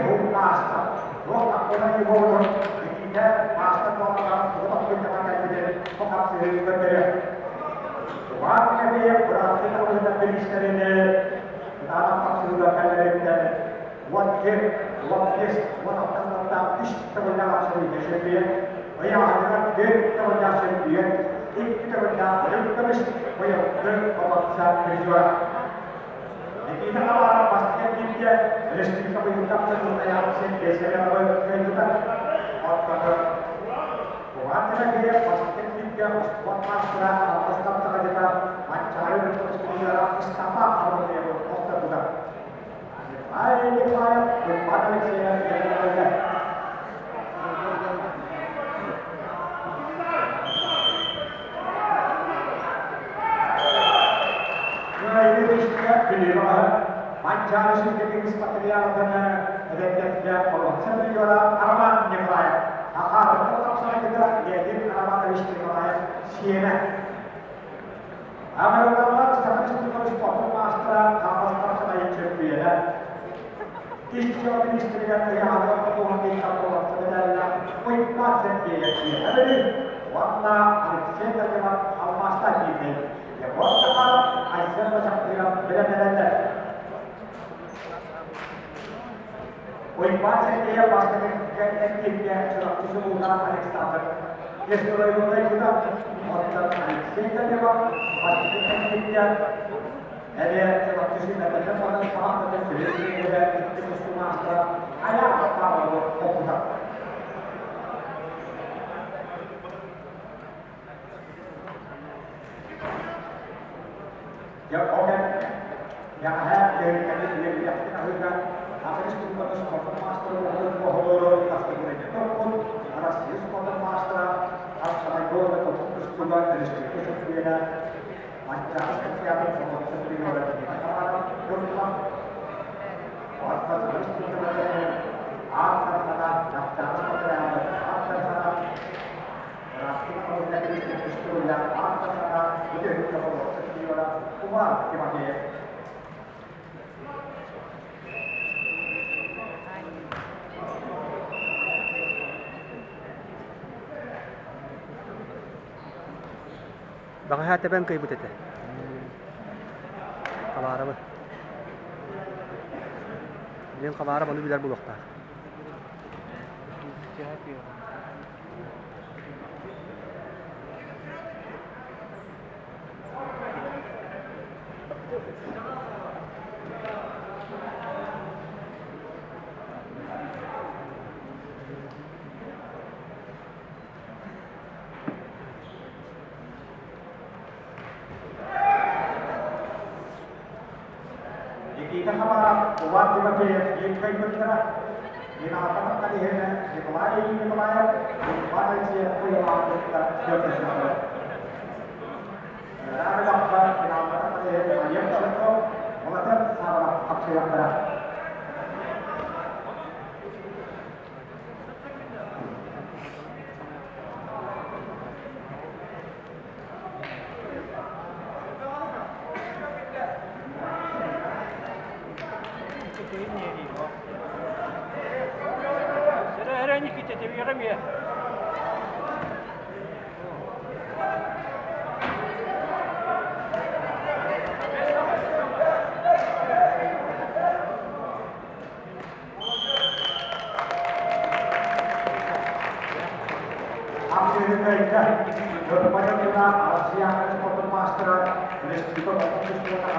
Хуккааста. Туох таххына Егоров Никита маастар буолан тугу тохтуйдаҕа кэлбитин бу хапсыһыы көрдөрүө. Иван Тимофеев бырааттыы табыһынан бириистэрин кытаанах хапсыһыыга кэллэриттэн 11, 15, 16 сыллаах үс төгүллээх абсолютнай чөмпүйүөн, ыйааһыныгар түөрт төгүллээх чөмпүйүөн, икки төгүллээх үрүҥ көмүс, быйылгы боруонса призера. Никита Хабаров бастакы эргииргэ республика быйылгы айаҕын Сергей Северовы кыайбыта. Оттон Иван Тимофеев бастакы эргииргэ спорт маастара Алгыс Таптаҕадьыта Манчаары Мустафа Мустафа Арбатыевы охторбута. Николай Николаев, Иван Алексеев Николаевич. Кыайыы Бүлүү Манчаары сирдэтин ыспатырыйаалатын эдэрдэргэ Олонца призера Роман Николаев, Ахаатыкка тапсаҕайдыта Леонид Романович Николаев сиэнэ. Аҕырыллаллар Саха Республикатын спордун маастара Хаҥалас тапсаҕайын чөмпүйүөнэ. Ис дьыала министригэр ыйааҕыгар хотуһун диэн Олонца медаллаах Уйбаан Сергеев сиэнэ уонна Алексей Данилов алмаастаах киирдэй. Егор Захаров, Айсен Бачахтыров бэлэмнэнэллэр. Уйбаан Сергеев бастакы эргииргэ Чурапчы чулуута Александр Кестолоевы оттон Алексей Данилов бастакы эргииргэ эмиэ Чурапчы сүүмэрдэммит уонна хамаандатын сүрүн тренерэ икки тустуу маастара Айаан Павловы хоппута. Дьэ, ол кэннэ бэҕэһээ түһүлгэни үөрүйэхтик аһыыга Саха Республикатын спордун маастара уһун оһолору тастыгырыйа топпут Россия спордун маастара хапсаҕайга уонна тутук тустууга республика чөмпүйүөнэ Манчаары спартакиадатын спортун призера Никита Хабаров турла. Оттон республикатын аат тархана Манчаары спартакиадатын аат тархана Бэҕэһээ тэбэн кыайбыт этэ. Хабаарабы. Диэн Хабаарап ону билэр буолуохтаах. Никита Хабаров, Улан Тимофеев биир кыайбыттара. Минаатан иһинэ Николай Николаев, Иван Алексеев кыайылаабыттар Петр Равилаппа Минаатан иһинэ Олег Шенков, Молотов Савва хапсыйахтара. Апрель Германияда Россия спортун маастара, республика спорта